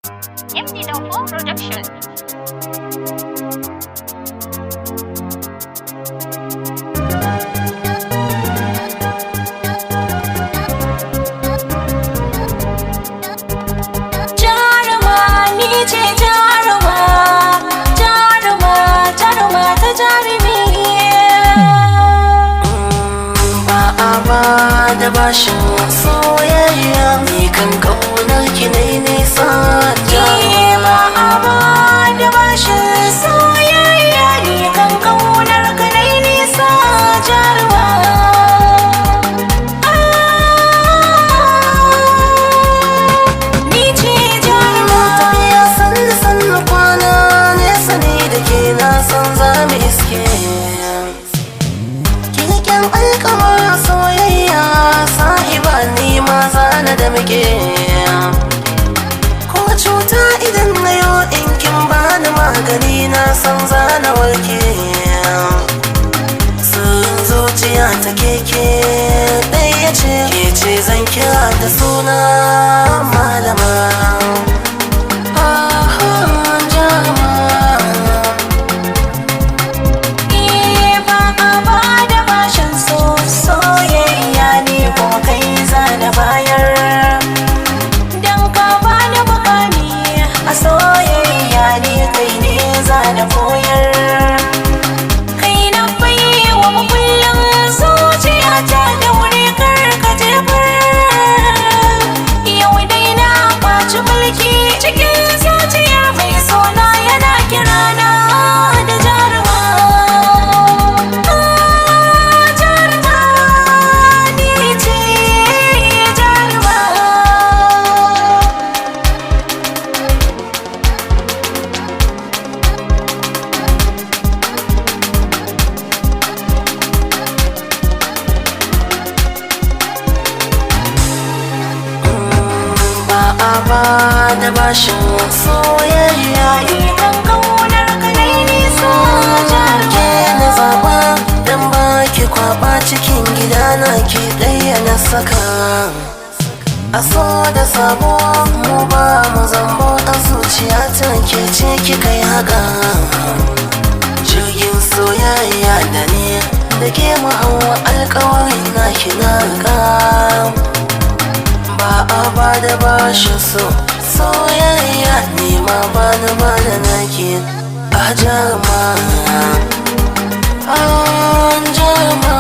MD Danfo Production. Jaruma ni ce jaruma, jaruma, jaruma ta jarumi. Ba a ba da bashin soyayya, ni kan kaunar ki ne nisa. Ni ba a ba da bashin soyayya, ni kan kaunar ka nai nisa jaruma. Ni ce jaruma. Tafiya sannu sannu, kwana nesa ne da ke, na san za mu iske. Kirkin alkamar soyayya sahiba, ni ma zana da muke. Ko cuta idan na yo, in kin bani magani, na san zana warke. Sirrin zuciya ta keke ɗaya ce, ke ce zan kira da suna malama. Ah, jaruma. Ni ba a ba da bashin so soyayya ne kuma kai zana bayar. Dan ka bani mukami a soyayya ne, kai ne zana koyar. Kai na baiwa makullin zuciyata, da wuri kar ka jefar. Yau dai na kwaci mulki cikin zuciya, mai sona yana kirana da jaruma. Ah, jaruma, ni ce jaruma. Ba a ba da bashin soyayya. Ni kan kaunar ka nai nisa jaruma. Ke na zaba dan ba ki kwaba, cikin gida na ki ɗaya na saka. A so da sabo mu ba mu zambo, a zuciya ta ke ce kika yi haka. Jirgin soyayya da ni da ke mu hawa, alkawari na ki na riƙa. Ba a ba da bashin so soyayya, ni ma ba na ba da nake a jaruma, an jaruma.